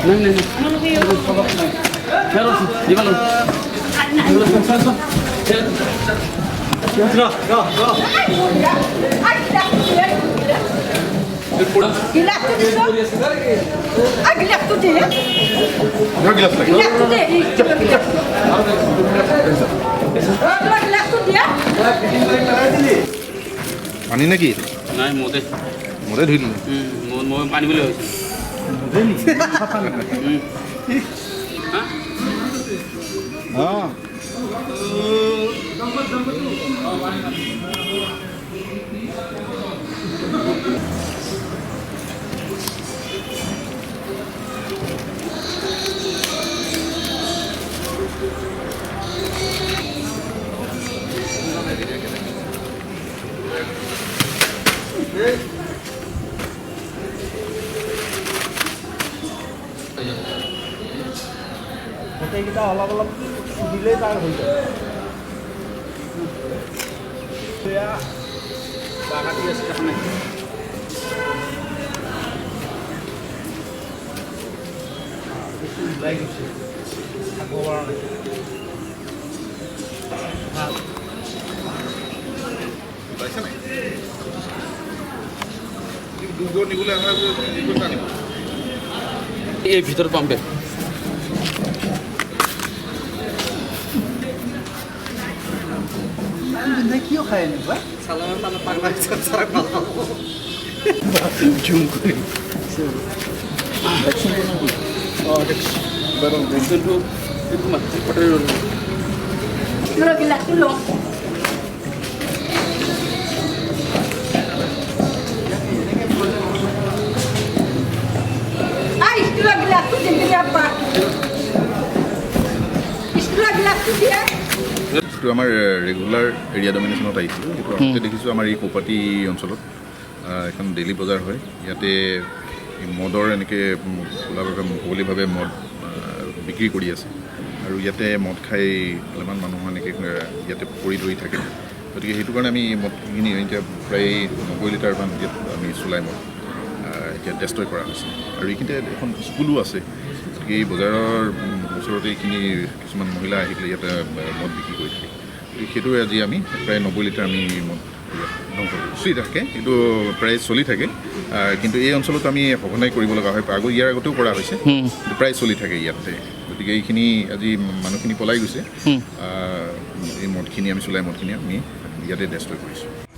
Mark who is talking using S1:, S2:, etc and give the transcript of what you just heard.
S1: নাই নাই,
S2: পানী নেকি?
S1: নাই, মদে।
S2: মদে ধুই দিলে।
S1: মই পানী বুলি ভাবিছিলোঁ।
S2: অঁ,
S3: গোটেইকেইটা অলপ অলপ দিলেই তাৰ হৈ যায়। ওলাই গৈছে, থাকিব পৰা নাই।
S1: এই ভিতৰত পাম দে।
S3: কিয় খায় এনেকুৱা?
S2: জুম কৰি। যিটো আমাৰ ৰেগুলাৰ এৰিয়া ডমিনেশ্যনত আহিছিলোঁ, সেইটো আগতে দেখিছোঁ। আমাৰ এই কৌপাটি অঞ্চলত এখন ডেইলি বজাৰ হয়। ইয়াতে মদৰ এনেকৈ খোলাভাৱে মুকলিভাৱে মদ বিক্ৰী কৰি আছে আৰু ইয়াতে মদ খাই ভালেমান মানুহ এনেকৈ ইয়াতে পৰি ধৰি থাকে। গতিকে সেইটো কাৰণে আমি মদখিনি এতিয়া প্ৰায় 90 লিটাৰমান ইয়াত আমি চুলাই মদ এতিয়া ডেষ্ট্ৰয় কৰা হৈছে। আৰু এইখিনিতে এখন স্কুলো আছে। গতিকে এই বজাৰৰ ওচৰতে এইখিনি কিছুমান মহিলা আহি পেলাই ইয়াতে মদ বিক্ৰী কৰি থাকে। গতিকে সেইটোৱে আজি আমি প্ৰায় 90 লিটাৰ আমি মদ ইয়াত ধ্বংস কৰিছোঁ। চলি থাকে, এইটো প্ৰায় চলি থাকে। কিন্তু এই অঞ্চলত আমি সঘনাই কৰিব লগা হয়। আগত ইয়াৰ আগতেও কৰা হৈছে, কিন্তু প্ৰায় চলি থাকে ইয়াতে। গতিকে এইখিনি আজি মানুহখিনি পলাই গৈছে। এই মদখিনি আমি চুলাই মদখিনি আমি ইয়াতে ডেষ্ট্ৰয় কৰিছোঁ।